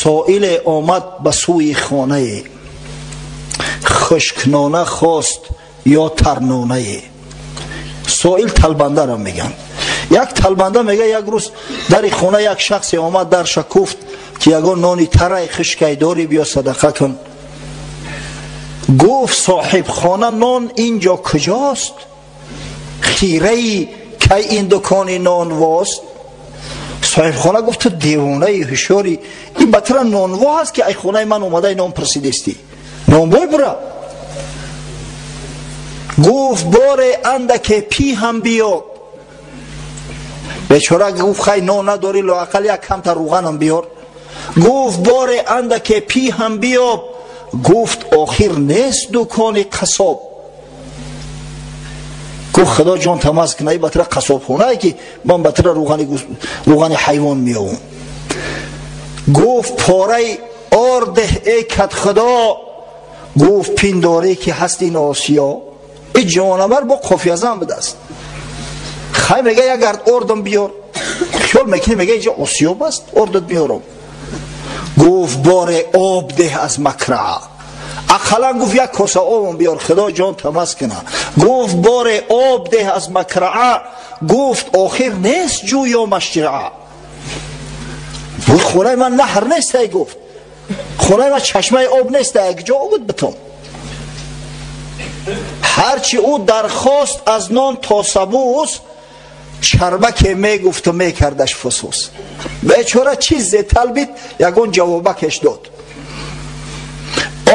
Соиле омад ба сӯи хонае, хушкнона хост ё тарнонае. Соил талбандаро мегӯянд. Як талбанда мега, як рӯз дари хона як шахсе омад, дарша куфт, ки ягон нони тарай хушкай дорӣ, биё садақа кун. Гуфт соҳибхона: нон инҷо куҷост? Хираи кай ин дукони нонвост? Соҳибхона гуфт: ту девонаи ҳушёрӣ, ин ба тура нонво ҳаст, ки ай хонаи ман омадаи нон пурсидестӣ? Нонвой бура. Гуфт: боре андаке пӣ ҳам биё. Бечора гуфт: хай, нон надорӣ, лоақал як камта руғанам биёр. Гуфт: боре андаке пӣ ҳам биёб. Гуфт: охир нест дукони қассоб. Гуфт: худо ҷон тамаз кунад, ба тура қассобхонае, ки ман ба тура руғани ҳайвон меёвам. Гуфт: пораи ордеҳ, эй кадхудо. Гуфт: пиндорӣ, ки ҳаст ин осиё? Ин ҷонавар бо қофиязан будааст. Хай, мега, як гард ордам биёр. Хиёл мекунӣ, мега, инҷа осиёб аст, ордат меёрам. Гуфт: боре об деҳ аз макраа. Ақаллан, гуфт, як коса обам биёр, худо ҷон тамаз куна. Гуфт: боре об деҳ аз макраа. Гуфт: охир нест ҷӯё машҷираа. Гуфт: хонаи ман наҳр нест, ай. Гуфт: хонаи ман чашмаи об нест, ай, ҷо обуд битон. Ҳарчи ӯ дархост аз нон то сабӯс, чарбаке мегуфту мекардаш фусус. Бечора чизе талбид, ягон ҷавобакеш дод.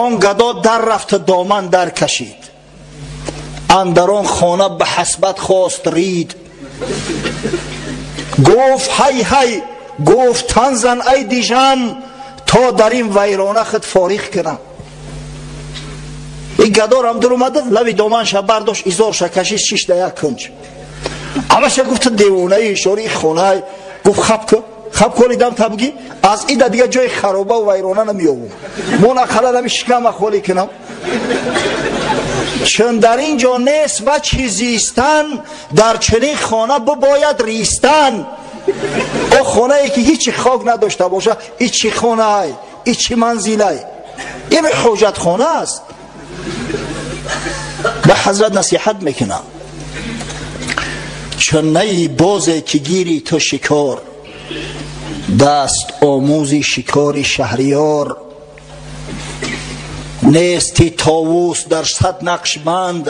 Он гадо дар рафту доман дар кашид, андар он хона ба ҳасбат хост рид. Гуфт: ҳай ҳай. Гуфт: тан зан, ай дижам, то дар ин вайрона худ фориғ кунам. Ин гадорам дур омада, лави доманша бардошт, изорша кашид, шишта як кунҷ. Ҳамаша гуфта: девонаи ишори хонай. Гуфт: хаб ку, хаб колидам, табги аз ида дига ҷои хароба вайрона намеёбум, мон ақалла нами шикама холӣ кунам, чун дар ин ҷо нест ва чӣ зистан, дар чунин хона бибояд ристан. О хонае, ки ҳичи хок надошта боша, и чӣ хонаай, и чӣ манзилай? Ин ҳоҷатхона аст. Ба ҳазрат насиҳат мекунам: чун наи бозе, ки гири ту шикор, даст омӯзи шикори шаҳриёр. Нести товус дар сад нақшбанд,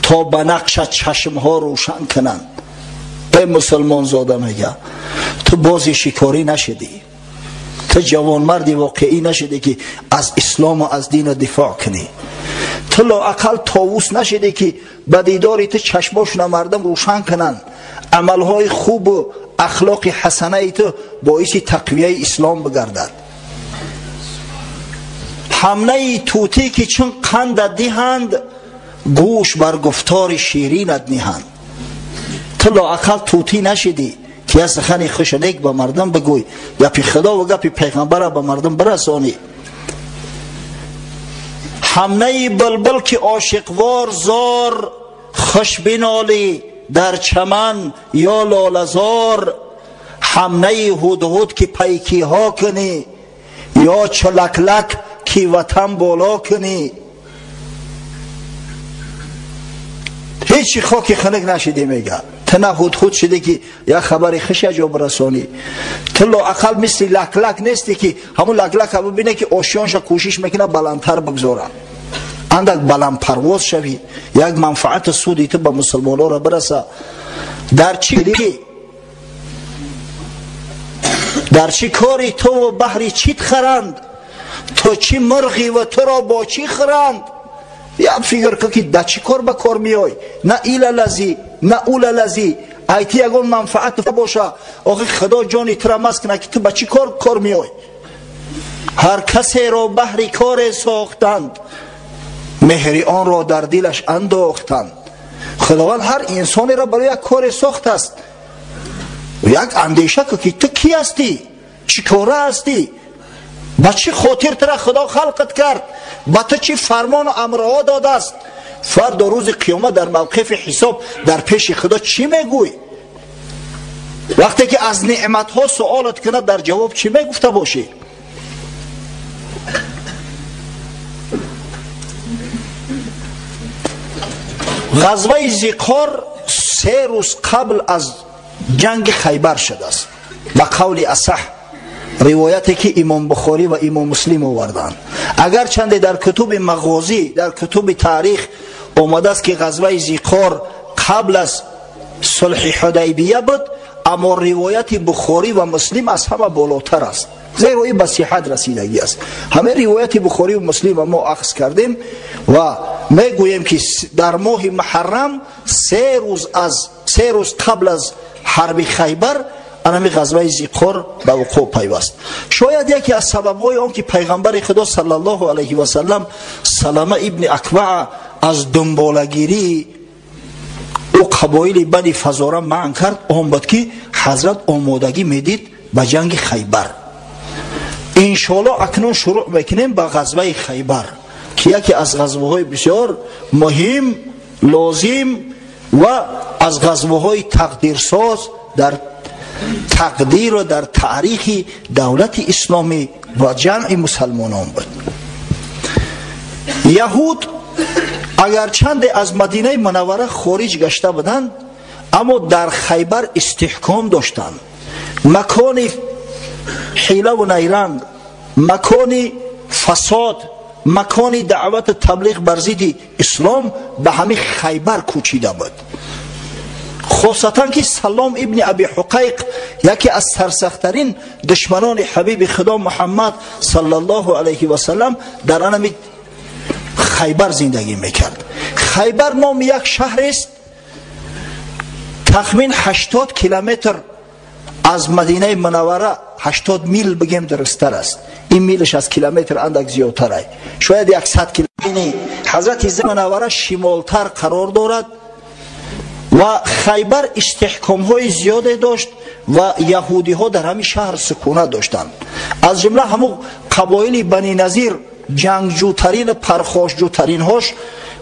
то ба нақшат чашмҳо рӯшан кунанд. Э мусулмонзода, мега, ту бози шикорӣ нашидӣ, ту ҷавонмарди воқеӣ нашидӣ, ки аз ислому аз дину дифоъ кунӣ. Ту лоақал товус нашидӣ, ки ба дидори ту чашмошона мардум рӯшан кунанд, амалҳои хубу ахлоқи ҳасанаи ту боиси тақвияи ислом бигардад. Ҳамнаи тӯтӣ, ки чун қандат диҳанд, гӯш бар гуфтори ширинат ниҳанд. Ту лоақал тӯтӣ нашидӣ, ки як сухани хушу нек ба мардум бигӯй, гапи худо ва гапи пайғамбара ба мардум бирасонӣ. Ҳамнаи булбул, ки ошиқвор зор хуш бинолӣ дар чаман ё лолазор. Ҳамнаи ҳудҳуд, ки пайкиҳо кунӣ, ё чулаклак, ки ватан боло кунӣ. Ҳечи хоки хунук нашидӣ, мега. Ту на ҳудҳуд шудӣ, ки як хабари хуш як ҷо бирасонӣ. Ту лоақал мисли лаклак нестӣ, ки ҳамун лаклака бибине, ки ошёнша кӯшиш мекунад баландтар бигзора, андак баландпарвоз шавӣ, як манфаату суди ту ба мусулмонҳоро бираса. Дар чӣ кори туву баҳри чит харанд? Ту чӣ мурғӣ ва туро бо чӣ хӯранд? Як фикр кун, ки дар чӣ кор ба кор меой. На илалазӣ, на улалазӣ, айти ягон манфаат боша. Охи, худо ҷони тура мас кунад, ки ту ба чӣ кор меой. Ҳар касеро баҳри коре сохтанд, меҳри онро дар дилаш андохтанд. Худованд ҳар инсонеро барои як коре сохтааст. Як андеша кун, ки ту кӣ ҳастӣ, чӣ кора ҳастӣ, ба чӣ хотир тура худо халқат кард, ба ту чӣ фармону амрҳо додааст. Фардо рӯзи қиёмат дар мавқифи ҳисоб дар пеши худо чӣ мегӯй? Вақте ки аз неъматҳо суолат кунад, дар ҷавоб чӣ мегуфта бошӣ? Ғазваи Зиқор 3 рӯз қабл аз ҷанги Хайбар шудааст. Ба қавли асаҳ, ривояте ки Имом Бухорӣ ва Имом Муслим оварданд. Агарчанде дар кутуби мағозӣ, дар кутуби таърих омадааст ки ғазваи Зиқор қабл аз сулҳи Ҳудайбия буд, аммо ривояти Бухорӣ ва Муслим аз ҳама болотар аст, зеро ин ба сиҳат расидагӣ аст. Ҳамаи ривояти Бухорӣ ва Муслим мо ахз кардем ва мегӯем ки дар моҳи Муҳаррам 3 рӯз қабл аз ҳарби Хайбар анами ғазваи Зиқор ба вуқӯъ пайваст. Шояд яке аз сабабҳои он ки пайғамбари Худо саллаллоҳу алайҳи васаллам Салама ибни Акваа аз дунболагирии ӯ қабоили Бани Фазора манъ кард, он буд ки ҳазрат омодагӣ медид ба ҷанги Хайбар. Иншоаллоҳ акнун шурӯъ мекунем ба ғазваи Хайбар, ки яке аз ғазваҳои бисёр муҳим, лозим ва аз ғазваҳои тақдирсоз дар тақдир ва дар таърихи давлати исломӣ ва ҷамъи мусалмонон буд. Яҳуд агарчанде аз Мадинаи Мунаввара хориҷ гашта буданд, аммо дар Хайбар истиҳком доштанд. Макони ҳилаву найранг, макони фасод, макони даъвату таблиғ бар зидди ислом ба ҳамин Хайбар кӯчида буд. Хосатан ки Салом ибни Аби Ҳуқайқ яке аз сарсахттарин душманони ҳабиби Худо Муҳаммад саллаллоҳу алайҳи васаллам дар анами Хайбар зиндагӣ мекард. Хайбар номи як шаҳрест, тахмин 80 километр аз Мадинаи Мунаввара, 80 мил бигем дурусттар аст. Ин милаш аз километр андак зиёдтар аст, шояд 100 километр. Ҳазрати Мунаввара шимолтар қарор дорад ва Хайбар истиҳкомҳои зиёде дошт ва яҳудиҳо дар ҳамин шаҳр сукунат доштанд. Аз ҷумла ҳамун қабоили Бани Назир, ҷангҷӯтарин ва пархошҷӯтаринҳош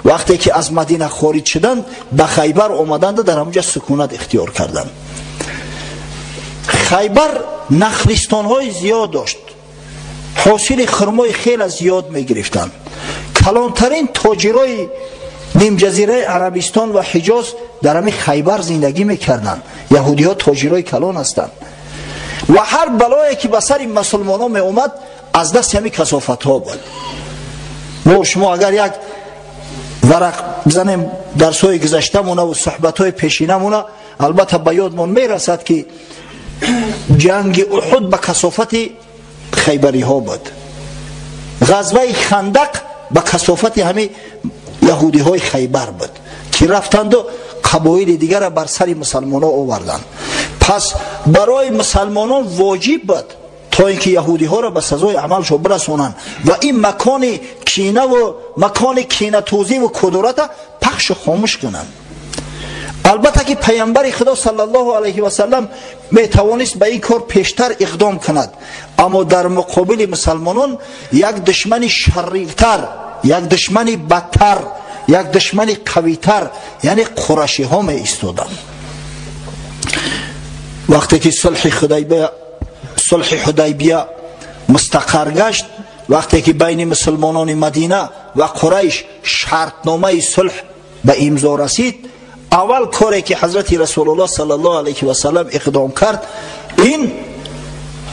вақте ки аз Мадина хориҷ шуданд, ба Хайбар омаданд ва дар ҳамонҷа сукунат ихтиёр карданд. Хайбар нахлистонҳои зиёд дошт, ҳосили хурмои хеле зиёд мегирифтанд. Калонтарин тоҷирои нимҷазираи Арабистон ва Ҳиҷоз дар ҳамин Хайбар зиндагӣ мекарданд. Яҳудиҳо тоҷирои калон ҳастанд ва ҳар балое ки ба сари мусулмонон меомад аз дасти ҳамин касофатҳо буд. Мо шумо агар як варақ бизанем дарсҳои гузаштамона ва суҳбатҳои пешинамона, албатта ба ёдмон мерасад ки ҷанги Уҳуд ба касофати хайбариҳо буд, ғазваи Хандақ ба касофати ҳамин яҳудиҳои Хайбар буд ки рафтанду қабоили дигарро бар сари мусалмонон оварданд. Пас барои мусалмонон воҷиб буд то ин ки яҳудиҳоро ба сазои амалшон бирасонанд ва ин макони кинаву макони кинатӯзиву кудурата пахшу хомӯш кунанд. Албатта ки пайғамбари Худо саллаллоҳу алайҳи васаллам метавонист ба ин кор пештар иқдом кунад, аммо дар муқобили мусалмонон як душмани шариртар, як душмани бадтар, як душмани қавитар, яъне қурашиҳо меистоданд. Вақте ки сулҳи Ҳудайбия мустақар гашт, вақте ки байни мусулмонони Мадина ва Қурайш шартномаи сулҳ ба имзо расид, аввал коре ки ҳазрати Расулуллоҳ саллаллоҳу алайҳи васаллам иқдом кард, ин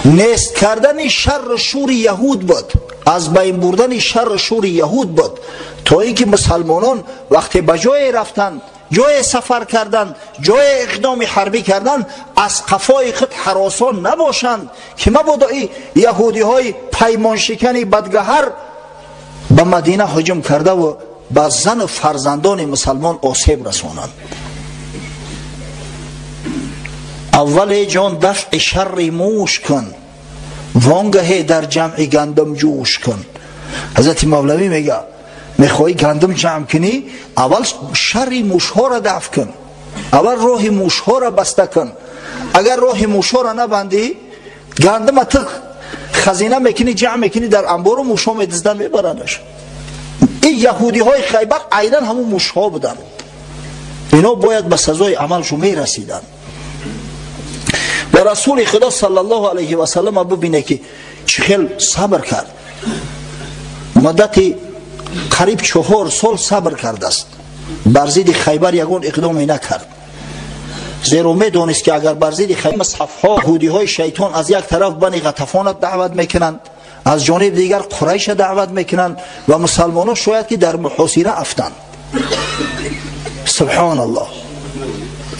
нест кардани шарру шури яҳуд буд, аз байн бурдани шарру шури яҳуд буд, то ин ки мусалмонон вақте ба ҷое рафтанд, ҷое сафар карданд, ҷое иқдоми ҳарбӣ карданд, аз қафои худ ҳаросон набошанд ки мабодо ин яҳудиҳои паймоншикани бадгаҳар ба Мадина ҳуҷум кардаву ба зану фарзандони мусалмон осеб расонанд. Аввале ҷон дафъи шарри мӯш кун, вонгаҳе дар ҷамъи гандум ҷӯш кун. Ҳазрати Мавлавӣ мега, мехоҳӣ гандум ҷамъ кунӣ, аввал шарри мӯшҳоро дафъ кун, аввал роҳи мӯшҳоро баста кун. Агар роҳи мӯшҳоро набандӣ, гандума ту хазина мекунӣ, ҷамъ мекунӣ дар анбору мӯшҳо медизданд, мебарандаш. Ин яҳудиҳои Хайбар айнан ҳамун мӯшҳо буданд. Ино бояд ба сазои амалшон мерасиданд. Ва Расули Худо саллаллоҳу алайҳи васаллам бубине ки чӣ хел сабр кард. Муддати қариб 4 сол сабр кардааст. Бар зидди Хайбар ягон иқдоме накард. Зеро медонист ки агар бар зидди Хайбар мусҳафҳо яҳудиҳои шайтон аз як тараф Бани Ғатафонат даъват мекунанд, аз ҷониби дигар Қурайша даъват мекунанд ва мусалмонон шояд ки дар муҳосира афтанд. Субҳоналлоҳ.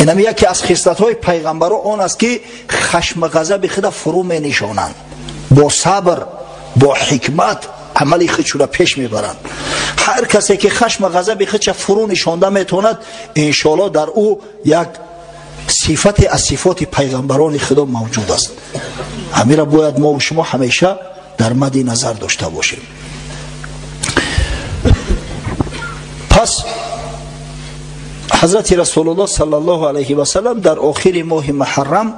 Инам яке аз хислатҳои пайғамбаро он аст ки хашм ғазаби худа фурӯ менишонанд, бо сабр, бо ҳикмат амали худшура пеш мебаранд. Ҳар касе ки хашм ғазаби худша фурӯ нишонда метавонад, иншоаллоҳ дар ӯ як сифате аз сифоти пайғамбарони Худо мавҷуд аст. Ҳамира бояд мо шумо ҳамеша дар мадди назар дошта бошем. Пас ҳазрати Расулуллоҳ саллаллоҳу алайҳи васаллам дар охири моҳи Муҳаррам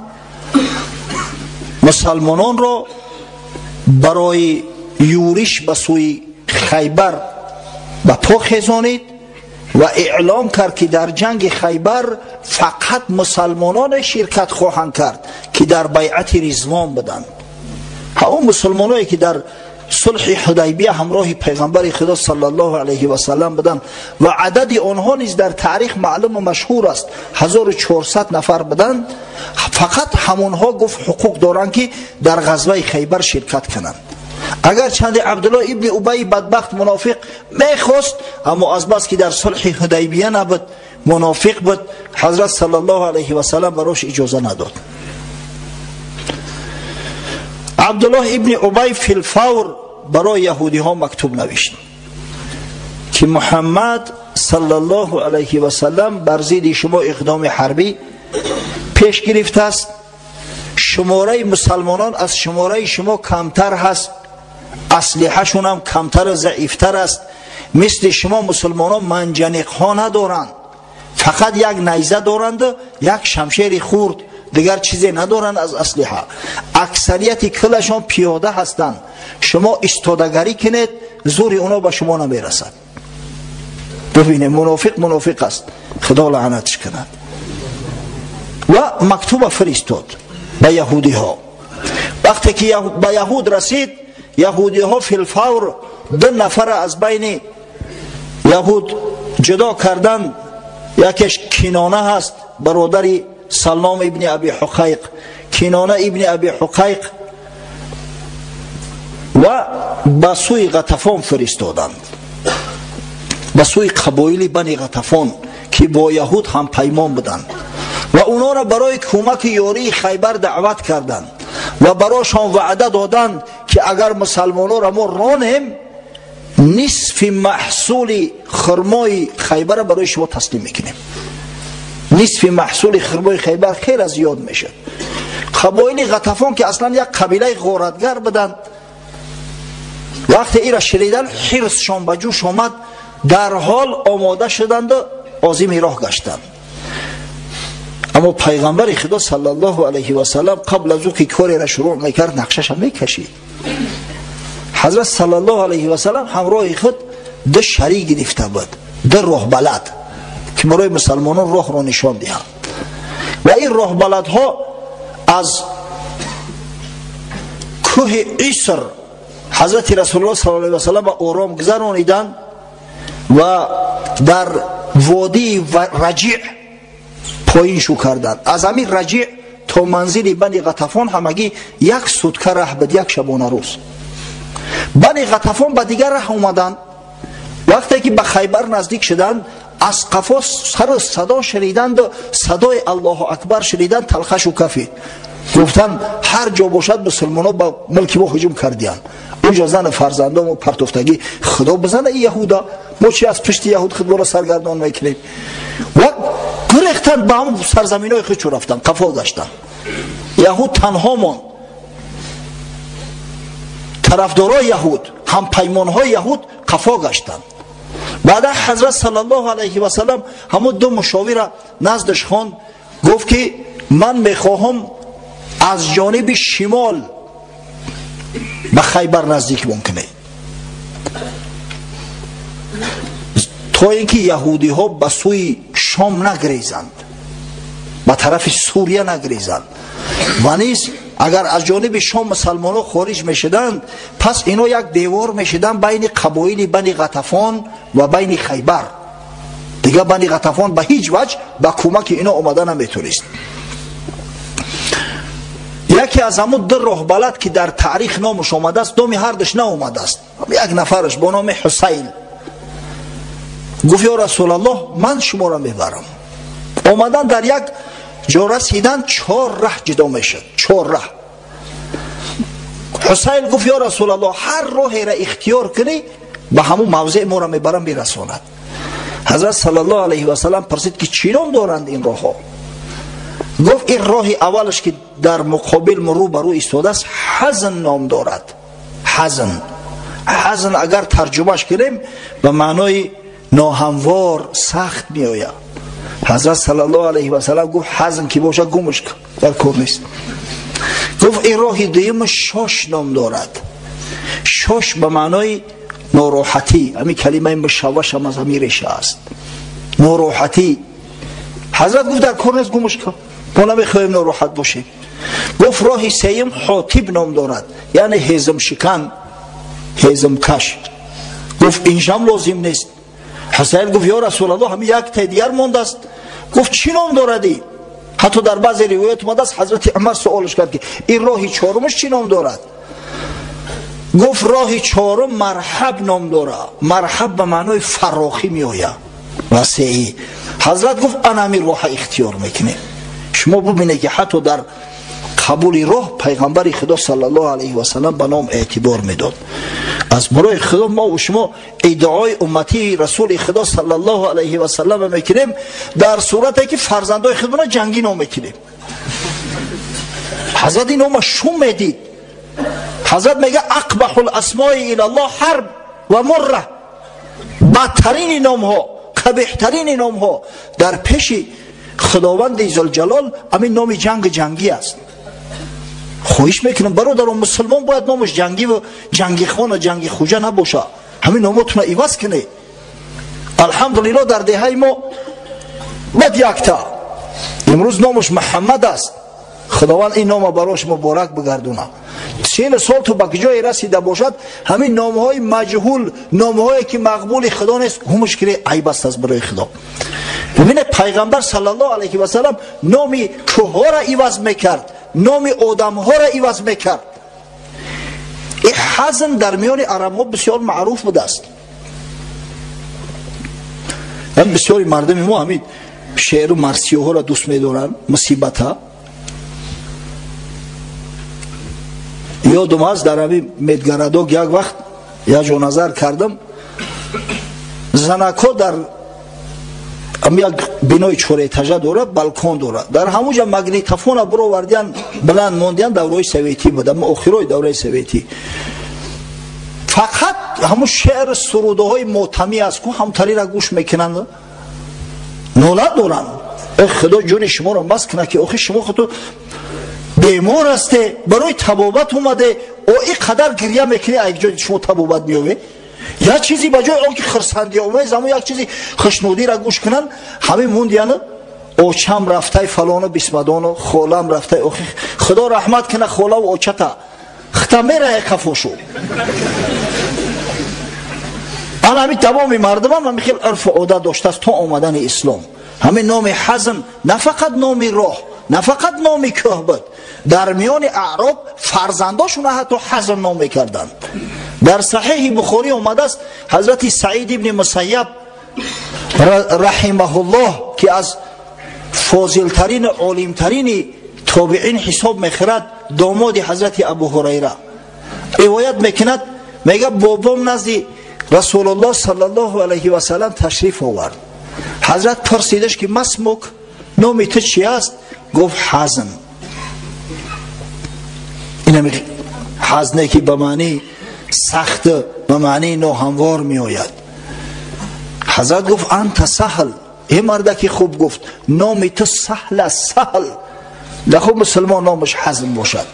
мусалмононро барои юриш ба сӯи Хайбар ба по хезонид ва эълом кард ки дар ҷанги Хайбар фақат мусалмононе ширкат хоҳанд кард ки дар байъати Ризвон буданд. Ҳамон мусулмоное ки дар сулҳи Ҳудайбия ҳамроҳи пайғамбари Худо саллаллоҳу алайҳи васаллам буданд ва адади онҳо низ дар таърих маълуму машҳур аст, 1400 нафар буданд. Фақат ҳамонҳо гуфт ҳуқуқ доранд ки дар ғазваи Хайбар ширкат кунанд. Агарчанде Абдуллоҳ ибни Убай бадбахт мунофиқ мехост, аммо аз бас ки дар сулҳи Ҳудайбия набуд, мунофиқ буд, ҳазрат саллаллоҳу алайҳи васаллам барош иҷоза надод. Абдуллоҳ ибни Убай филфавр барои яҳудиҳо мактуб навишт ки Муҳаммад саллаллоҳу алайҳи васаллам бар зидди шумо иқдоми ҳарбӣ пеш гирифтааст. Шумораи мусалмонон аз шумораи шумо камтар ҳаст, аслиҳашонам камтару заифтар аст. Мисли шумо мусулмонон манҷаниқҳо надоранд, фақат як найза доранду як шамшери хурд, дигар чизе надоранд аз аслиҳа. Аксарияти кулашон пиёда ҳастанд. Шумо истодагарӣ кунед, зури оно ба шумо намерасад. Бубинед, мунофиқ мунофиқ аст, Худо лаънатш кунад. Ва мактуба фиристод ба яҳудиҳо. Вақте ки ба яҳуд расид, яҳудиҳо филфавр 2 нафара аз байни яҳуд ҷудо карданд. Якеш Кинона ҳаст, бародари Саллом ибни Аби Ҳуқайқ, Кинона ибни Аби Ҳуқайқ, ва ба сӯи Ғатафон фиристоданд, ба сӯи қабоили Бани Ғатафон ки бо яҳуд ҳампаймон буданд ва онҳоро барои кӯмаки ёрии Хайбар даъват карданд ва барошон ваъда доданд ки агар мусалмононро мо ронем, нисфи маҳсули хурмои Хайбарро барои шумо таслим мекунем. Нисфи маҳсули хурмои Хайбар хеле зиёд мешуд. Қабоили Ғатафон ки аслан як қабилаи ғоратгар буданд, вақте ира шуниданд, ҳирсшон ба ҷӯш омад, дарҳол омода шуданду озими роҳ гаштанд. Аммо пайғамбари Худо саллаллоҳу алайҳи васаллам қабл аз ӯ ки кореро шурӯъ мекард, нақшаша мекашид. Ҳазрат саллаллоҳу алайҳи васаллам ҳамроҳи худ 2 шарик гирифта буд, 2 роҳбалад ки барои мусалмонон роҳро нишон диҳанд. Ва ин роҳбаладҳо аз кӯҳи Иср ҳазрати Расулуллоҳ саллаллоҳу алайҳи васаллам ба ором гузарониданд ва дар водии Раҷиъ поин шу карданд. Аз ҳамин Раҷиъ то манзили Бани Ғатафон ҳамагӣ 1 сутка раҳ буд, 1 шабонарӯз. Бани Ғатафон ба дигар раҳ омаданд. Вақте ки ба Хайбар наздик шуданд, аз қафо сару садо шуниданду садои Аллоҳу акбар шуниданд, талхашу кафид. Гуфтанд ҳар ҷо бошад мусулмонон ба мулки мо ҳуҷум кардиянд. Онҷо зану фарзандомо партофтагӣ, Худо бизана ин яҳуда, мо чи аз пишти яҳуд худро саргардон мекунем. Ва гурехтанд ба ҳамон сарзаминҳои худ чу рафтанд, қафо гаштанд. Яҳуд танҳо монд. Тарафдорои яҳуд, ҳампаймонҳои яҳуд қафо гаштанд. Баъда ҳазрат саллаллоҳу алайҳи васаллам ҳамон 2 мушовира наздаш хонд, гуфт ки ман мехоҳам аз ҷониби шимол ба Хайбар наздик кунед, то ин ки яҳудиҳо ба сӯи Шом нагрезанд, ба тарафи Сурия нагрезанд. Ва низ агар аз ҷониби Шом мусалмонҳо хориҷ мешуданд, пас ино як девор мешуданд байни қабоили Бани Ғатафон ва байни Хайбар. Дигар Бани Ғатафон ба ҳеҷ ваҷ ба кӯмаки ино омада наметонист. Яке аз ҳамун ду роҳбалад ки дар таърих номаш омадааст, номи ҳардуш наомадааст. Як нафараш бо номи Ҳусайн гуфт: ё Расулаллоҳ, ман шуморо мебарам. Омадан дар як ҷо расидан, чор раҳ ҷудо мешуд, чор раҳ. Ҳусайн гуфт: ё Расулаллоҳ, ҳар роҳеро ихтиёр кунӣ ба ҳамун мавзеъ моро мебарам, мерасонад. Ҳазрат саллаллоҳу алайҳи васаллам пурсид ки чӣ ном доранд ин роҳҳо? Гуфт: ин роҳи аввалаш ки дар муқобил рӯ ба рӯ истодааст, ҳазн ном дорад. Ҳазн, ҳазн агар тарҷумаш кунем ба маънои ноҳамвор, сахт меояд. Ҳазрат саллаллоҳу алайҳи васаллам гуфт: ҳазн ки бошад гумш кун, дар кор нест. Гуфт: ин роҳи дуюм шош ном дорад. Шош ба маънои нороҳатӣ, ҳамин калимаи мушавваш ҳам аз ҳамин реша аст, нороҳатӣ. Ҳазрат гуфт: дар кор нест, гумш кун, мо намехоҳем нороҳат бошем. Гуфт: роҳи сеюм ҳотиб ном дорад, яъне ҳезмшикан, ҳезмкаш. Гуфт: иншам лозим нест. Ҳусайн гуфт: ё Расулаллоҳ, ҳамин як таи дигар мондааст. Гуфт: чӣ ном доради? Ҳатто дар баъзе ривоят омадааст, ҳазрати Умар суолш кард ки ин роҳи чорумаш чӣ ном дорад? Гуфт: роҳи чорум марҳаб ном дорад. Марҳаб ба маънои фарохӣ меояд, васеӣ. Ҳазрат гуфт: ана ҳамин роҳа ихтиёр мекунем. Шумо бубинед ки ҳатто дар қабули роҳ пайғамбари Худо саллаллоҳу алайҳи васаллам ба ном эътибор медод. Аз барои Худо мо ва шумо иддаои умматии Расули Худо саллаллоҳу алайҳи васаллам мекунем, дар сурате ки фарзандои худмона ҷангӣ ном мекунем. Ҳазрат ин нома шум медид. Ҳазрат мега: ақбаҳул асмои илаллоҳ ҳарб ва мурра. Бадтарини номҳо, қабеҳтарини номҳо дар пеши Худованди Зулҷалол ҳамин номи ҷанг ҷангӣ аст. Хоҳиш мекунам бародарон, мусулмон бояд номаш ҷангӣ ва ҷангихон ва ҷанги хуҷа набошад. Ҳамин номотонро иваз кунед. Алҳамдулиллоҳ, дар деҳаи мо бад якта имрӯз номаш Муҳаммад аст. Худованд ин нома барош муборак бигардонад. 40 сол ту ба ҷое расида бошад, ҳамин номҳои маҷҳул, номҳое ки мақбули Худо нест, гумш кунед, айб аст аз барои Худо. Бибинед, пайғамбар саллаллоҳу алайҳи васаллам номи кӯҳҳоро иваз мекард, номи одамҳоро иваз мекард. Ин ҳазн дар миёни арабҳо бисёр маъруф будааст. Бисёри мардуми мо ҳамин шеъру марсиёҳоро дӯст медоранд, мусибата. Ёдум аст, дар ҳамин медгарадок як вақт як ҷо назар кардам, занакҳо дар як бинои чорэтажа дорад, балкон дорад, дар ҳамун ҷа магнитофона бировардиян, баланд мондиян. Давраи советӣ буд, охирои давраи советӣ. Фақат ҳамун шеър сурудаҳои мотамӣ аст ку ҳамтариро гӯш мекунанд, нола доранд. Э Худо ҷони шуморо мас кунад ки охи шумо худто бемор ҳасте, барои табобат омаде, о ин қадар гиря мекунӣ, як ҷои шумо табобат меёбе? Як чизи ба ҷои он ки хурсандиомез, ҳамун як чизи хушнудиро гӯш кунанд, ҳамин мондияну очам рафтай фалону бисмадону холам рафтай. Охи Худо раҳмат кунад холаву очата, хита мерае қафошу. Ана ҳамин тамоми мардумам ҳамин хел урфу одат доштааст то омадани ислом. Ҳамин номи ҳазн на фақат номи роҳ, на фақат номи кӯҳ буд, дар миёни аъроб фарзандошона ҳатто ҳазн ном мекарданд. Дар саҳиҳи Бухорӣ омадааст, ҳазрати Саид ибни Мусайяб раҳимаҳуллоҳ, ки аз фозилтарин олимтарини тобеин ҳисоб мехӯрад, домоди ҳазрати Абу Ҳурайра, ривоят мекунад, мега: бобом назди Расулуллоҳ саллаллоҳу алайҳи васаллам ташриф овард. Ҳазрат пурсидаш ки масмук, номи ту чи аст? Гуфт: ҳазн. Инами ҳазне ки ба маънии сахт, ба маънии ноҳамвор меояд. Ҳазрат гуфт: анта саҳл. Э мардаки хуб, гуфт, номи ту саҳл аст, саҳл. Нахуб мусулмон номаш ҳазн бошад.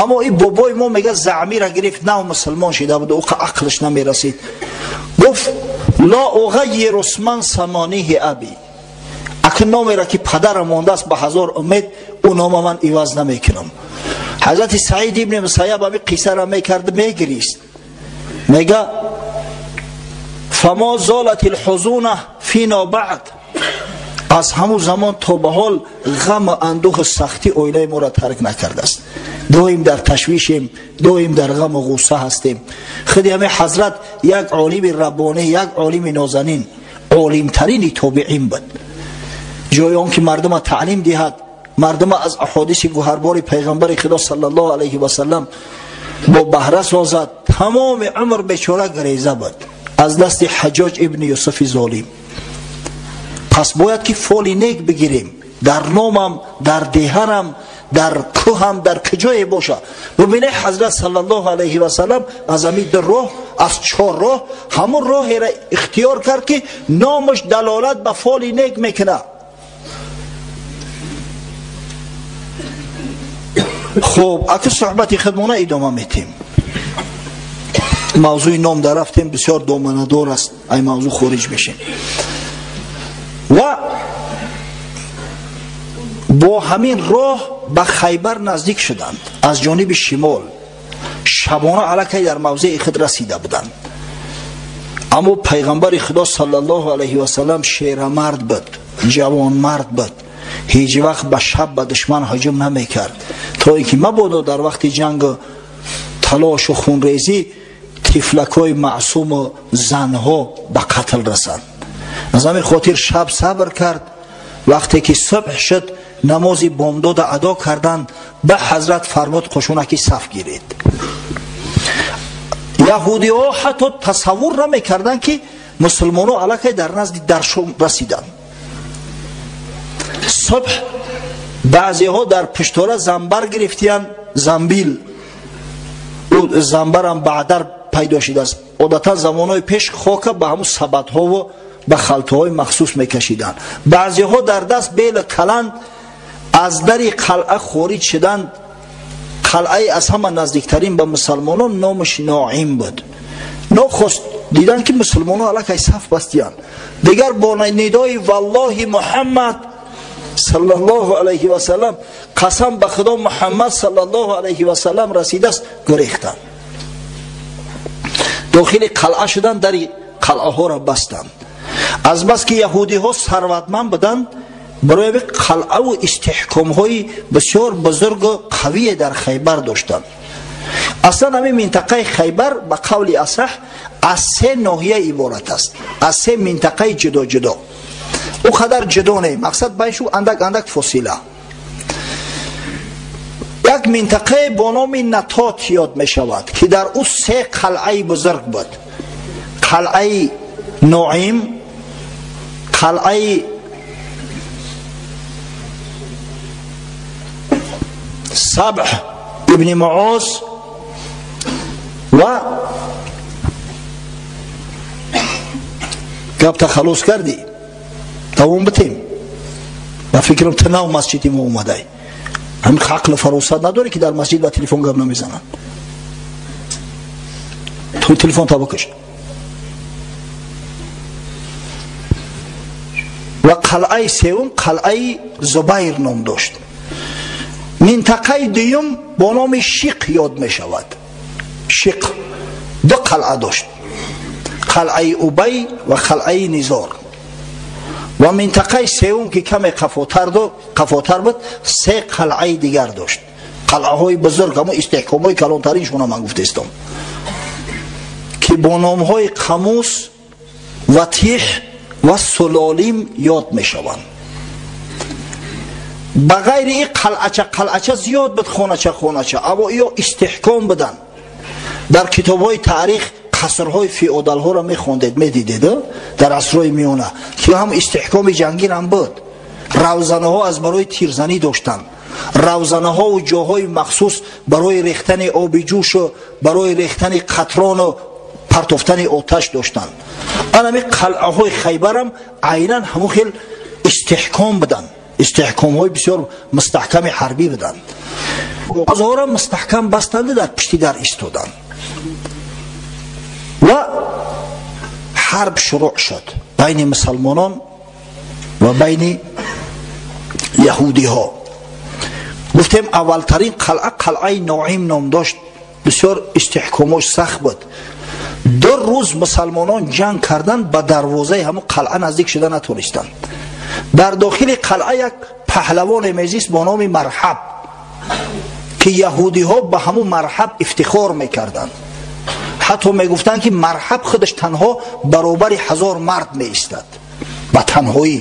Аммо ин бобои мо мега заъмира гирифт, нав мусулмон шида буд, ӯ ақлаш намерасид. Гуфт: ла уғайиру исман самониҳи аби. Акн номеро ки падарам мондааст ба ҳазор умед, Ӯ нома ман иваз намекунам. Ҳазрати Саид ибни Мусайяб ҳамин қиссаро мекард, мегирист. Мега фама золат алҳузуна фина баъд. Аз ҳамун замон то ба ҳол ғам ва андӯҳу сахтӣ оилаи моро тарк накардааст. Доим дар ташвишем, доим дар ғаму ғусса ҳастем. Худи ҳамин ҳазрат як олими раббонӣ, як олими нозанин, олимтарини тобеин буд. Ҷои он ки мардума таълим диҳад, мардума аз аҳодиси гуҳарбори пайғамбари Худо саллаллоҳу алайҳи васаллам бо баҳра созад, тамоми умр бечора гиреза буд аз дасти Ҳаҷҷоҷ ибни Юсуфи золим. Пас бояд ки фоли нек бигирем, дар номам, дар деҳарам, дар кӯҳам, дар куҷое боша. Бубинед, ҳазрат саллаллоҳу алайҳи васаллам аз ҳамин ду роҳ, аз чор роҳ, ҳамон роҳеро ихтиёр кард ки номаш далолат ба фоли нек мекунад. Хуб, аки суҳбати худмона идома метем. Мавзӯи ном дар рафтем, бисёр доманадор аст, ай мавзӯъ хориҷ мешем. Ва бо ҳамин роҳ ба Хайбар наздик шуданд аз ҷониби шимол. Шабона аллакай дар мавзеи худ расида буданд. Аммо пайғамбари Худо саллаллоҳу алайҳи васаллам шерамард буд, ҷавонмард буд, ҳеҷ вақт ба шаб ба душман ҳуҷум намекард, то ин ки мабодо дар вақти ҷангу талошу хунрезӣ тифлакҳои маъсуму занҳо ба қатл расанд. Аз ҳамин хотир шаб сабр кард. Вақте ки субҳ шуд, намози бомдода адо карданд. Ба ҳазрат фармуд қушунаки саф гиред. Яҳудиҳо ҳатто тасаввур намекарданд ки мусулмонҳо аллакай дар назди даршом расиданд. Субҳ баъзеҳо дар пуштора занбар гирифтиянд, замбил. Ӯ занбарам баъдар пайдо шудааст. Одатан замонҳои пеш хока ба ҳамун сабадҳову ба халтаҳои махсус мекашиданд. Баъзеҳо дар даст бел каланд аз дари қалъа хориҷ шуданд. Қалъаи аз ҳама наздиктарин ба мусалмонон номаш Ноим буд. Нохост диданд ки мусулмонон аллакай саф бастиянд. Дигар бо нидои валлоҳи Муҳаммад саллаллоҳу алайҳи васаллам, қасам ба Худо Муҳаммад саллаллоҳу алайҳи васаллам расидааст, гурехтанд. Дохили қалъа шуданд, дари қалъаҳоро бастанд. Азбаски яҳудиҳо сарватманд буданд, барои қалъаву истиҳкомҳои бисёр бузургу қавие дар Хайбар доштанд. Аслан ҳамин минтақаи Хайбар ба қавли асаҳ аз се ноҳия иборат аст, аз се минтақаи ҷудо-ҷудо. Ӯ қадар ҷудо не, мақсад байшу андак-андак фосила. Як минтақае бо номи Натот ёд мешавад, ки дар ӯ се қалъаи бузург буд: қалъаи Ноим, қалъаи Сабҳ ибни Муоз ва гапта халос кардӣ, давом битем. Ба фикрам ту нав масҷиди мо омадай, ҳамин ақлу фаросат надорӣ ки дар масҷид ба телефон гап намезананд. Ту телефон та бикаш. Ва қалъаи севум қалъаи Зубайр ном дошт. Минтақаи дуюм бо номи Шиқ ёд мешавад. Шиқ ду қалъа дошт: қалъаи Убай ва қалъаи Низор. Ва минтақаи севум ки каме қафотар буд, се қалъаи дигар дошт. Қалъаҳои бузург, ҳамон истиҳкомҳои калонтариншона ман гуфтаистам, ки бо номҳои Қамус, Ватиҳ ва Сулолим ёд мешаванд. Ба ғайри ин қалъача қалъача зиёд буд, хонача хонача, аммо иё истиҳком буданд. Дар китобҳои таърих қасрҳои феодалҳоро мехондед, медидед дар асрҳои миёна, ки ҳам истиҳкоми ҷангирам буд. Равзанаҳо аз барои тирзанӣ доштанд, равзанаҳову ҷоҳои махсус барои рехтани оби ҷӯшу барои рехтани қатрону партофтани оташ доштанд. Анами қалъаҳои Хайбарам айнан ҳамон хел истиҳком буданд, истиҳкомҳои бисёр мустаҳками ҳарбӣ буданд. Озора мустаҳкам бастанду дар пишти дар истоданд ва ҳарб шурӯъ шуд байни мусалмонон ва байни яҳудиҳо. Гуфтем аввалтарин қалъа қалъаи Ноим ном дошт, бисёр истиҳкомош сахт буд. 2 рӯз мусалмонон ҷанг кардан, ба дарвозаи ҳамун қалъа наздик шуда натонистанд. Дар дохили қалъа як паҳлавоне мезист бо номи Марҳаб, ки яҳудиҳо ба ҳамун Марҳаб ифтихор мекарданд. Ҳатто мегуфтанд, ки Марҳаб худаш танҳо баробари 1000 мард меистад ба танҳоӣ.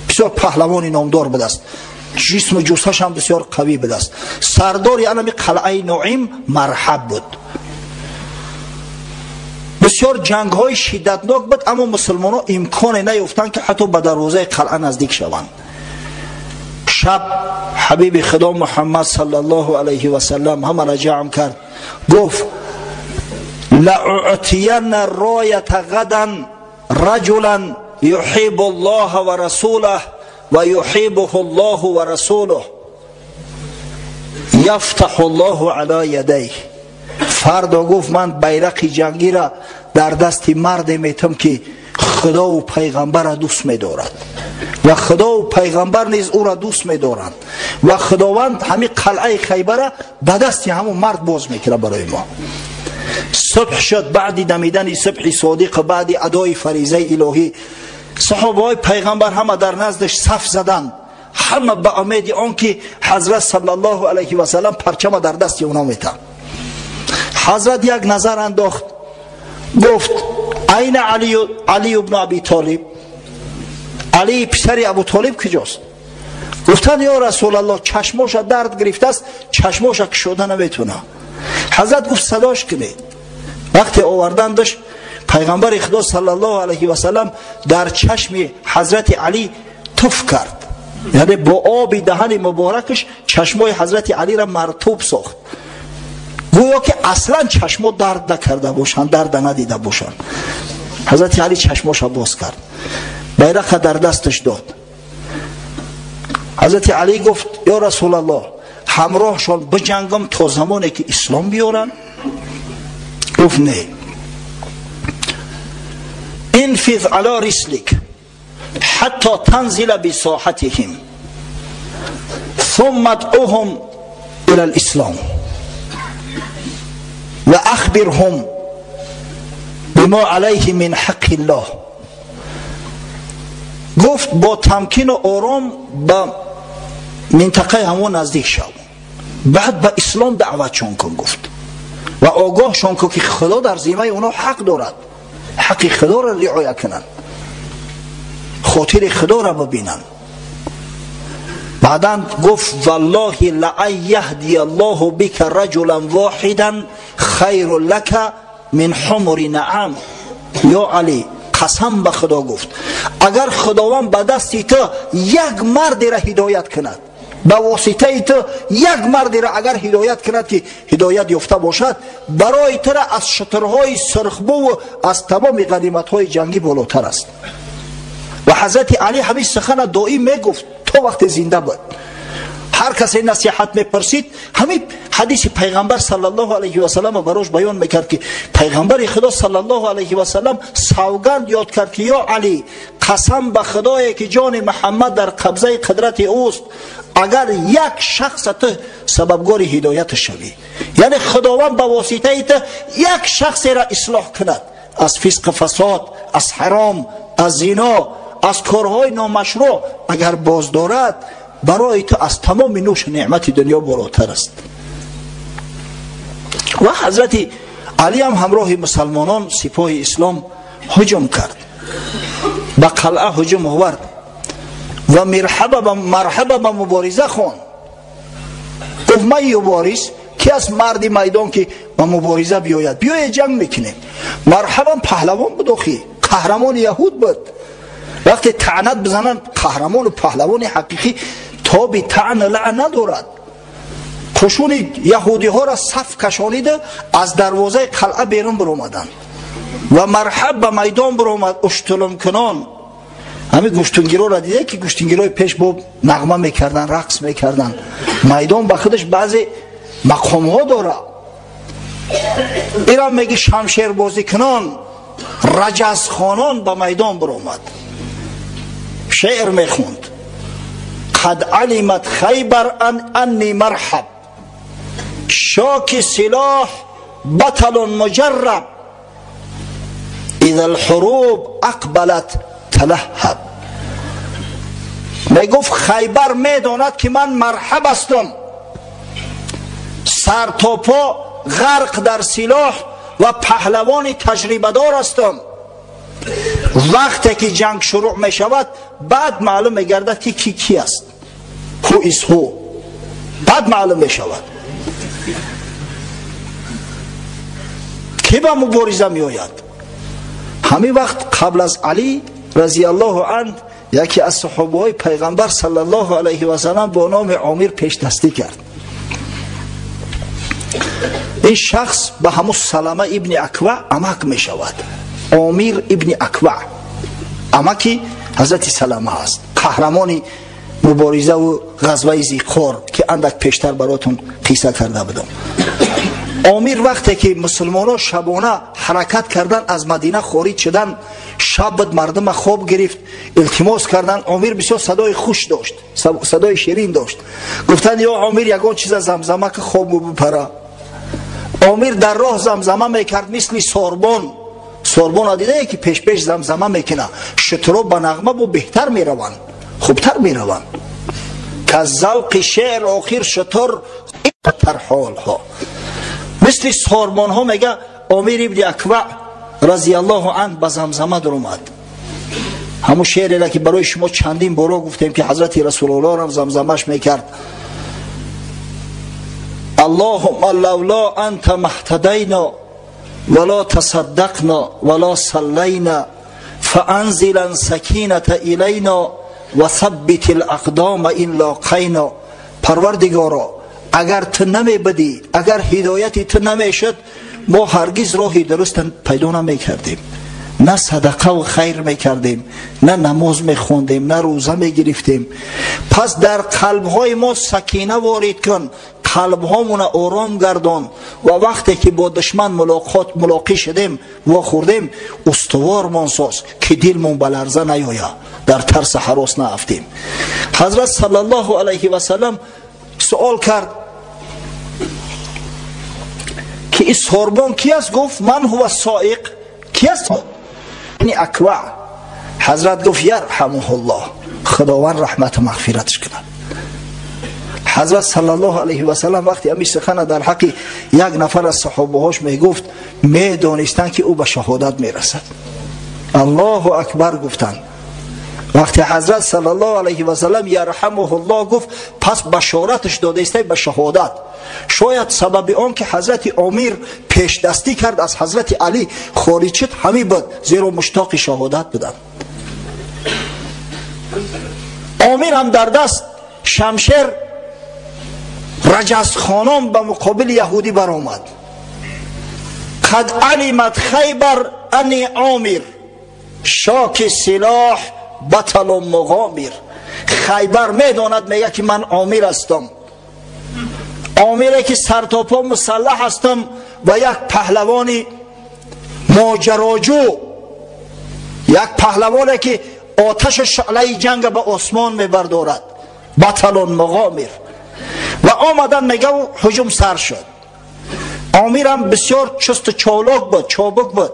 Бисёр паҳлавони номдор будааст, ҷисму ҷусаш ҳам бисёр қавӣ будааст. Сардори анами қалъаи Ноим Марҳаб буд. Бисёр ҷангҳои шиддатнок буд, аммо мусулмонҳо имконе наёфтанд, ки ҳатто ба дарвозаи қалъа наздик шаванд. Шаб ҳабиби худо Муҳаммад саллаллоҳу алайҳи васаллам ҳамаро ҷамъ кард, гуфт: лаъутиянна роята гадан раҷулан юҳиббу Аллоҳа ва расулаҳ ва юҳиббуҳу Аллоҳу ва расулуҳ яфтаҳу Аллоҳу ала ядайҳ. Фардо, гуфт, ман байрақи ҷангиро дар дасти марде метам, ки худову пайғамбарро дӯст медорад ва худову пайғамбар низ ӯро дӯст медоранд, ва худованд ҳамин қалъаи Хайбара ба дасти ҳамун мард боз мекунад барои мо. Субҳ шуд, баъди дамидани субҳи содиқ, баъди адои фаризаи илоҳӣ, саҳобаҳои пайғамбар ҳама дар наздаш саф заданд, ҳама ба умеди он ки ҳазрат саллаллоҳу алайҳи васаллам парчама дар дасти онҳо метам. Ҳазрат як назар андохт, гуфт: айна Алию ибну Аби Толиб? Али писари Абу Толиб куҷост? Гуфтанд: ё Расулаллоҳ, чашмоша дард гирифтааст, чашмоша кушода наметавонад. Ҳазрат гуфт: садош кунед. Вақте овардандаш, пайғамбари худо саллаллоҳу алайҳи васаллам дар чашми ҳазрати Али туф кард, яъне бо оби даҳани муборакаш чашмои ҳазрати Алиро мартуб сохт, гӯё ки аслан чашмо дард накарда бошанд, дарда надида бошанд. Ҳазрати Али чашмоша боз кард, байрақа дар дасташ дод. Ҳазрати Али гуфт: ё Расулаллоҳ, ҳамроҳшон биҷангам то замоне ки ислом биёранд? Гуфт: не, инфиз ала рислик ҳатто танзила бисоҳатиҳим ثم ادعوهم الى الاسلام و اخبرهم بما علیه من حق الله. گفت با تمکین و آرام به منطقه همون نزدیک شو، بعد به اسلام دعوتشون کن، گفت، و آگاهشون کن که خدا در ذمه اونا حق دارد، حق خدا را رعایت کنند، خاطر خدا را ببینند. بعدا گفت: والله لأن یهدی الله بک رجلا واحدا خیر لک من حمر نعم. یا علی، قسم به خدا، گفت، اگر خداوند به دستی تو یک مرد را هدایت کند، به واسطه تو یک مرد را اگر هدایت کند که هدایت یافته باشد، برای تو را از شترهای سرخبو و از تمام غنیمت‌های جنگی بالاتر است. و حضرت علی همین سخن دائم میگفت تا وقت زنده بود. هر کسی نصیحت میپرسید، همین حدیث پیغمبر صلی الله علیه و سلم براش بیان میکرد که پیغمبر خدا صلی الله علیه و سلم سوگند یاد کرد که یا علی، قسم به خدایی که جان محمد در قبضه قدرت اوست، اگر یک شخص تو سببگار هدایت شوی، یعنی خداوند به واسطه تو یک شخص را اصلاح کند از فسق فساد، از حرام، از زنا، از کارهای نامشروع اگر باز دارد، برای تو از تمام نوش نعمت دنیا بالاتر است. و حضرت علی هم همراه مسلمانان سپاه اسلام هجوم کرد، به قلعه هجوم آورد و مرحبا به مبارزه خواند. گفت: من یبارز کی از مرد میدان که به مبارزه بیاید، بیاید جنگ میکنیم. مرحبا پهلوان بود، آخی قهرمان یهود بود. وقتی طعنت بزنند، قهرمان و پهلوان حقیقی تاب طعن لعن ندارد. قشون یهودی ها را صف کشانیده از دروازه قلعه بیرون برآمدند و مرحب به میدان برآمد اشتلم کنان. همین گوشتونگیرا را دیده که گوشتونگیرای پیش با نغمه میکردن، رقص میکردن. میدان به خودش بعضی مقام ها داره. ایران میگه شمشیر بازی کنان، رجز خوانان به میدان برآمد، شعر میخوند، قد علمت خیبر ان انی مرحب، شاک سلاح بطل مجرب، اذا الحروب اقبلت تلهب. میگفت خیبر میداند که من مرحب هستم، سر تا پا غرق در سلاح و پهلوان تجربه دار هستم. وقتی که جنگ شروع می شود بعد معلوم می گردد که کی کی است، who is who، بعد معلوم می شود کی با مبارزه می آید. همین وقت قبل از علی رضی الله عنه یکی از صحابه های پیغمبر صلی الله علیه و سلم با نام عامر پیش دستی کرد. این شخص به همون سلمه ابن اکوع عمک می شود. عامر ابن اکوع عمکی حضرت سلمه است، قهرمان مبارزه و غزوه ذیقار که اندک پیشتر براتون قصه کرده بودم. عامر وقتی که مسلمان ها شبانه حرکت کردن از مدینه خارج شدن، شب بود مردم خواب گرفت، التماس کردن. عامر بسیار صدای خوش داشت، صدای شیرین داشت. گفتن یا عامر یگان چیز زمزمه که خواب بپره. عامر در راه زمزمه میکرد مثل ساربان. ساربان دیده که پیش پیش زمزمه میکنه، شترو به نغمه بو بهتر میروند، خوبتر میروند. که از ذوق شعر آخر شتر تر حال ها مثل ساربان ها. میگه عامر ابن اکوع رضی الله عنه به زمزمه در اومد. همون شعری که برای شما چندین بارا گفتیم که حضرت رسول الله هم زمزمش میکرد. اللهم لولا انت ما اهتدینا ولا تصدقنا ولا صلینا فانزلا سکینة الینا وثبت الاقدام ان لاقینا. پروردگارا اگر تو نمی بدی، اگر هدایتی تو نمیشد، ما هرگز راهی درست پیدا نمی کردیم، نه صدقه و خیر می کردیم، نه نماز می خوندیم، نه روزه می گرفتیم. پس در قلب های ما سکینه وارد کن، قلب هامون آرام گردان و وقتی که با دشمن ملاقی شدیم و خوردیم استوارمان ساز که دلمون به لرزه نیاید، در ترس هراس نیفتیم. حضرت صلی الله علیه و سلم سوال کرد که این ساربان کی است؟ گفت من هو سائق. کی است؟ یعنی اکوع. حضرت گفت یرحمه الله، خداوند رحمت و مغفرتش کند. حضرت صلی الله علیه و سلم وقتی همین سخن در حق یک نفر از صحابه هاش میگفت، میدانستند که او به شهادت میرسد. الله اکبر گفتند. وقتی حضرت صلی الله علیه و سلم یرحمه الله گفت، پس بشارتش داده است به شهادت. شاید سبب آن که حضرت عامر پیش دستی کرد از حضرت علی خارج شد همین بود، زیرا مشتاق شهادت بودند. عامر هم در دست شمشیر رجز خانم به مقابل یهودی برآمد. قد علمت خیبر انی عامر، شاک سلاح بطل و مغامر. خیبر میداند، میگه که من عامر هستم، عامره که سر تا پا مسلح هستم و یک پهلوان ماجراجو، یک پهلوانی که آتش شعله جنگ به آسمان میبردارد، بطل و مغامر. و آمدن میگه و هجوم سر شد. عامر هم بسیار چست و چالاک بود، چابک بود.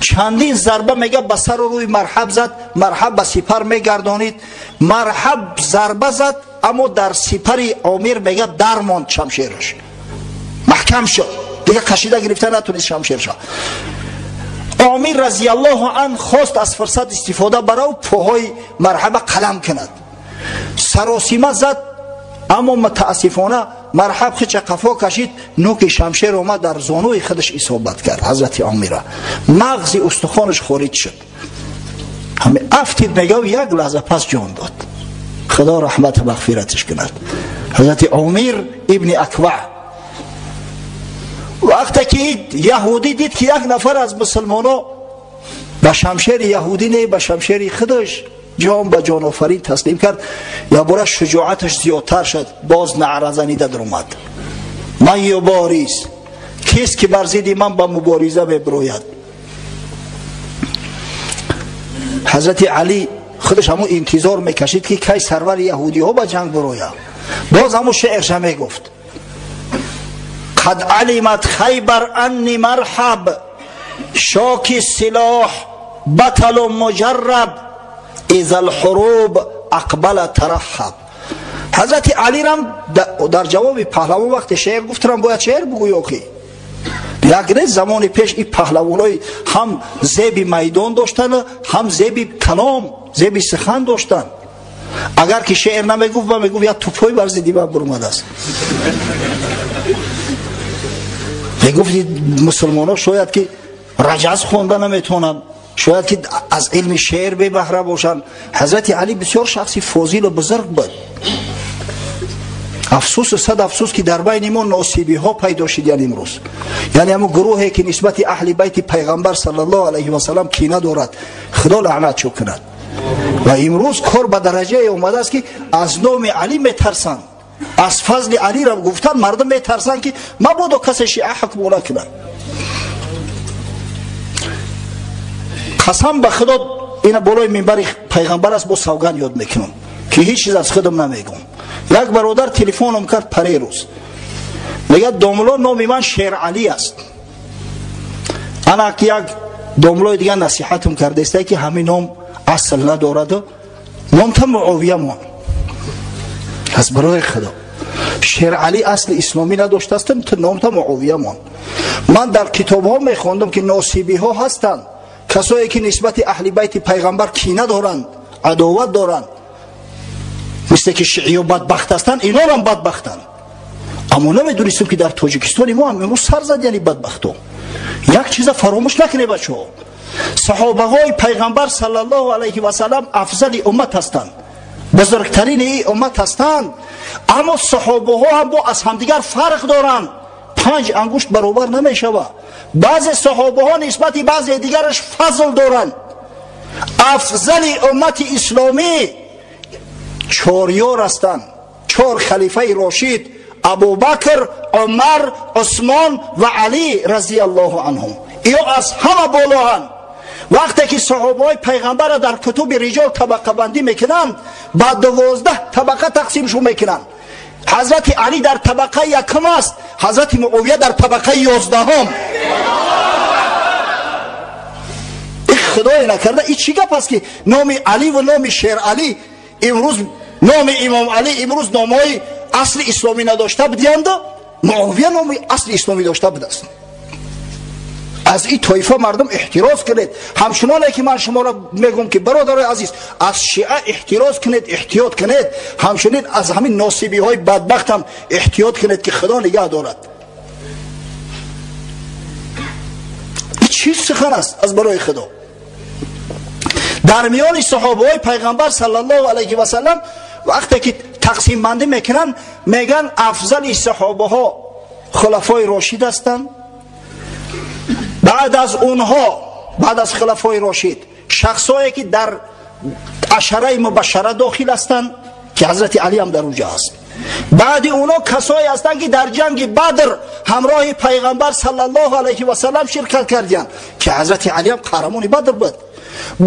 چندین ضربه میگه به سر و روی مرحب زد، مرحب به سپر میگردانید، مرحب ضربه زد اما در سپر عامر میگه درماند شمشیرش، محکم شد دیگه، کشیده گرفته نتونست شمشیرش. عامر رضی الله عنه خواست از فرصت استفاده برای پاهای مرحب قلم کند، سراسیمه زد اما متاسفانه مرحب خودش قفا کشید، نوک شمشیر اومد در زانوی خودش اصابت کرد حضرت عامر، مغز استخوانش خارج شد، همه افتید میگه یک لحظه پس جان داد. خدا رحمت و مغفرتش کند حضرت عامر ابن اکوع. وقتی که یهودی دید که یک نفر از مسلمان‌ها به شمشیر یهودی نه، به شمشیر خودش جان به جان آفرین تسلیم کرد، یا برای شجاعتش زیادتر شد، باز نعره زنیده در اومد. من یباریز، کیست که بر ضد من به مبارزه میبروید؟ حضرت علی Худаш ҳамун интизор мекашид ки кай сарвари яҳудиҳо ба ҷанг бирояд. Боз ҳамун шеърша мегуфт: қад алимат хайбар анни марҳаб шоки силоҳ баталу муҷарраб иза алҳуруб ақбала тараҳаб. Ҳазрати Алирам дар ҷавоби паҳлавон вақте шеър гуфтам, бояд шеър бугӯй охи. Як не замони пеш ин паҳлавонҳои ҳам зеби майдон доштанд, ҳам зеби калом, зеби сухан доштанд. Агар ки шеър намегуфт, ба мегуфт як тупой бар зидди ман бурмадааст. Мегуфт мусулмонҳо шояд ки раҷаз хонда наметавонанд, шояд ки аз илми шеър бебаҳра бошанд. Ҳазрати Али бисёр шахси фозилу бузург буд. Афсӯсу сад афсӯс ки дар байни мо носибиҳо пайдо шидянд имрӯз. Яъне ҳамун гурӯҳе ки нисбати аҳли байти пайғамбар саллаллоҳу алайҳи васаллам кина дорад, Худо лаънатшо кунад. Ва имрӯз кор ба дараҷае омадааст ки аз номи Али метарсанд, аз фазли Алиро гуфтан мардум метарсанд ки мабодо касе шиа ҳукмона кунад. Қасам ба Худо, ина болои минбари пайғамбар аст, бо савганд ёд мекунам ки ҳеҷ чиз аз худам намегӯм. Як бародар телефоном кард парерӯз, мегӯяд домло номи ман Шералӣ аст. Ана як домлои дигар насиҳатам кардааст ки ҳамин ном асл надораду номта Муовия мон. Аз барои Худо Шералӣ асли исломӣ надоштааст, номта Муовия мон. Ман дар китобҳо мехондам ки носибиҳо ҳастанд, касое ки нисбати аҳли байти пайғамбар кина доранд, адоват доранд, мисле ки шииё бадбахт ҳастанд, инонам бадбахтанд. Аммо намедонистем ки дар Тоҷикистони мо ҳам имрӯз сар зад яъне бадбахто. Як чиза фаромӯш накунед бачаҳо, саҳобаҳои пайғамбар саллаллоҳу алайҳи васаллам афзали уммат ҳастанд, бузургтарини ин уммат ҳастанд, аммо саҳобаҳо ҳам бо аз ҳамдигар фарқ доранд. 5 ангушт баробар намешавад. Баъзе саҳобаҳо нисбати баъзе дигараш фазл доранд. Афзали уммати исломӣ 4 ёр ҳастанд, 4 халифаи рошид: Абубакр, Умар, Усмон ва Алӣ разияллоҳу анҳум. Иё аз ҳама болоанд. Вақте ки саҳобаҳои пайғамбарро дар кутуби риҷол табақабандӣ мекунанд, ба 12 табақа тақсимшон мекунанд. Ҳазрати Алӣ дар табақаи якум аст, Ҳазрати Муовия дар табақаи 11. Худое накарда ин чӣ гап аст ки номи Алӣ ва номи Шералӣ имрӯз, номи Имом Алӣ имрӯз номҳои асли исломӣ надошта будиянду Муовия номи асли исломӣ дошта будааст. Аз ин тоифа мардум эҳтироз кунед. Ҳамчуноне ки ман шуморо мегӯм ки бародарои азиз, аз шиа эҳтироз кунед, эҳтиёт кунед, ҳамчунин аз ҳамин носибиҳои бадбахт ҳам эҳтиёт кунед ки Худо нигаҳ дорад. Ин чӣ сухан аст аз барои Худо? Дар миёни саҳобаҳои пайғамбар саллаллоҳу алайҳи васаллам вақте ки тақсимбандӣ мекунанд, мегӯянд афзали саҳобаҳо хулафои рошид ҳастанд. Баъд аз онҳо, баъд аз хулафои рошид, шахсое ки дар ашараи мубашшара дохил ҳастанд ки ҳазрати Алӣ ҳам дар онҷо аст. Баъди онҳо касое ҳастанд ки дар ҷанги Бадр ҳамроҳи пайғамбар саллаллоҳу алайҳи васаллам ширкат кардиянд ки ҳазрати Алӣ ҳам қаҳрамони Бадр буд.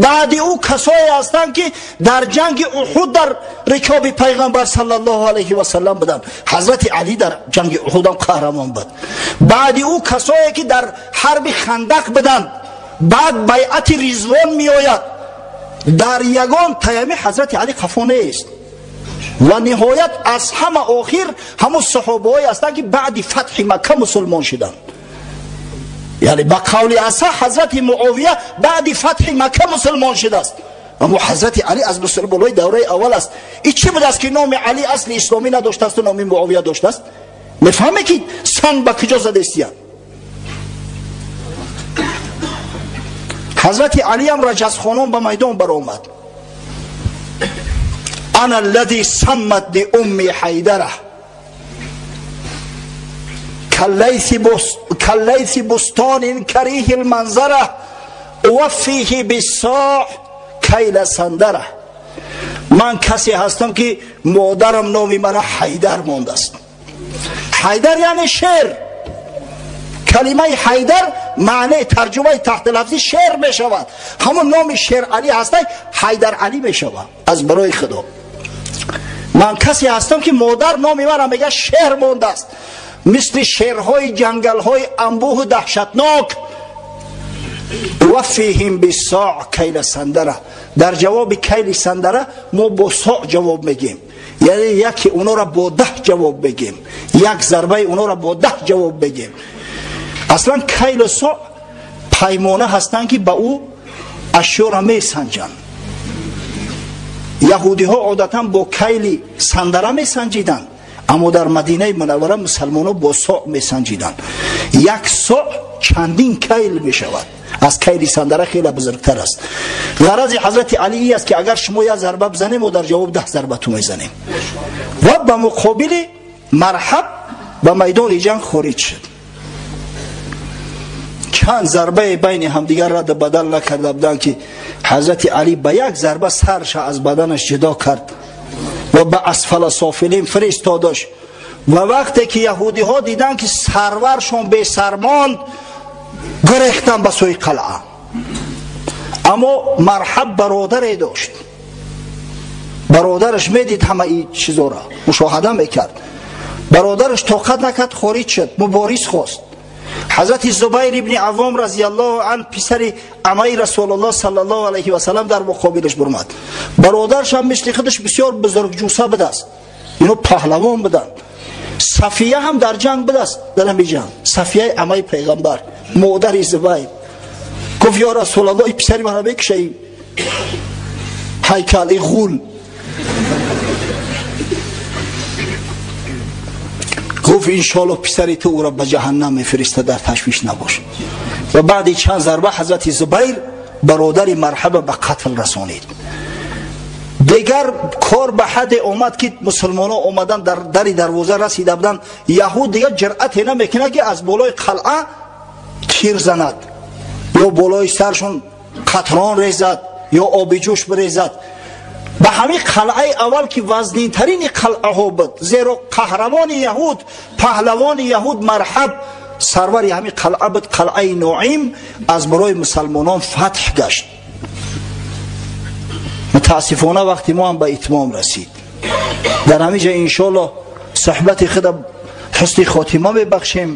Баъди ӯ касое ҳастанд ки дар ҷанги Уҳуд дар рикоби пайғамбар саллаллоҳу алайҳи васаллам буданд. Ҳазрати Алӣ дар ҷанги Уҳуд ҳам қаҳрамон буд. Баъди ӯ касое ки дар ҳарби Хандақ буданд. Баъд байъати Ризвон меояд. Дар ягон таями ҳазрати Алӣ қафо нест. Ва ниҳоят аз ҳама охир ҳамун саҳобаҳое ҳастанд ки баъди фатҳи Макка мусулмон шуданд. Яъне ба қавли аса ҳазрати Муовия баъди фатҳи Макка мусулмон шудааст. Аммо ҳазрати Алӣ аз мусулмонҳои давраи аввал аст. Ин чӣ будааст ки номи Алӣ асли исломӣ надоштааст ва номи Муовия доштааст? Мефаҳме ки санг ба куҷо задаистиянд? Ҳазрати Алӣ ҳам раҷазхонон ба майдон баромад. Ана аллади саммат ли умми ҳайдара каллайси бустонин кариҳи лманзара уваффиҳи биссоҳ кайла сандара. Ман касе ҳастам ки модарам номи мара Ҳайдар мондааст. Ҳайдар яъне шер. Калимаи Ҳайдар маънии тарҷумаи таҳти лафзӣ шер мешавад. Ҳамон номи Шер Алӣ ҳастай, Ҳайдар Алӣ мешавад. Аз барои Худо. Ман касе ҳастам ки модар номи маро мегӯяд шер мондааст. Мисли шерҳои ҷангалҳои анбӯҳу даҳшатнок. Вафиҳим бисоъ кайла сандара. Дар ҷавоби кайли сандара мо бо соъ ҷавоб мегем. Яъне яке онора бо 10 ҷавоб мегем. Як зарбаи онора бо 10 ҷавоб мегем. Аслан кайлу соъ паймона ҳастанд ки ба ӯ ашёра месанҷанд. Яҳудиҳо одатан бо кайли сандара месанҷиданд, аммо дар Мадинаи Мунаввара мусалмонҳо бо соъ месанҷиданд. Як соъ чандин кайл мешавад. Аз кайли сандара хеле бузургтар аст. Ғарази Ҳазрати Алӣ ин аст ки агар шумо як зарба бизанем, мо дар ҷавоб 10 зарба ту мезанем. Ва ба муқобили Марҳаб ба майдони ҷанг хориҷ шуд. Чанд зарбае байни ҳамдигар рад бадал накарда буданд ки Ҳазрати Алӣ ба як зарба сарша аз баданаш ҷудо кард ва ба асфала софилин фиристодаш. Ва вақте ки яҳудиҳо диданд ки сарваршон бесар монд, гурехтанд ба сӯи қалъа. Аммо Марҳаб бародаре дошт. Бародараш медид ҳама ин чизоро, мушоҳада мекард. Бародараш тоқат накард, хориҷ шуд, мубориз хост. Ҳазрати Зубайр ибни Аввом разияллоҳу анҳу писари амаи Расулуллоҳ саллаллоҳу алайҳи васаллам дар муқобилаш бурмад. Бародараш ҳам мисли худаш бисёр бузургҷуса будааст. Ино паҳлавон буданд. Сафия ҳам дар ҷанг будааст, дар ҳамин ҷанг. Сафияи амаи пайғамбар, модари Зубайр. Гуфт: ё Расулуллоҳ, ин писари маро мекушаи, ҳайкал, ин ғул. Гуфт: иншоаллоҳ писари ту ӯро ба ҷаҳаннам мефиристад, дар ташвиш набош. Ва баъди чанд зарба Ҳазрати Зубайр бародари Марҳаба ба қатл расонид. Дигар кор ба ҳадде омад ки мусулмонҳо омадан дар дари дарвоза расида буданд. Яҳуд дигар ҷуръате намекунад ки аз болои қалъа тир занад ё болои саршон қатрон резад ё оби ҷӯш бирезад. Ба ҳамин қалъаи аввал ки вазнинтарини қалъаҳо буд, зеро қаҳрамони яҳуд, паҳлавони яҳуд Марҳаб сарвари ҳамин қалъа буд, қалъаи Ноим аз барои мусалмонон фатҳ гашт. Мутаассифона вақти мо ҳам ба итмом расид. Дар ҳамин ҷо иншоаллоҳ суҳбати худ ҳусни хотима мебахшем.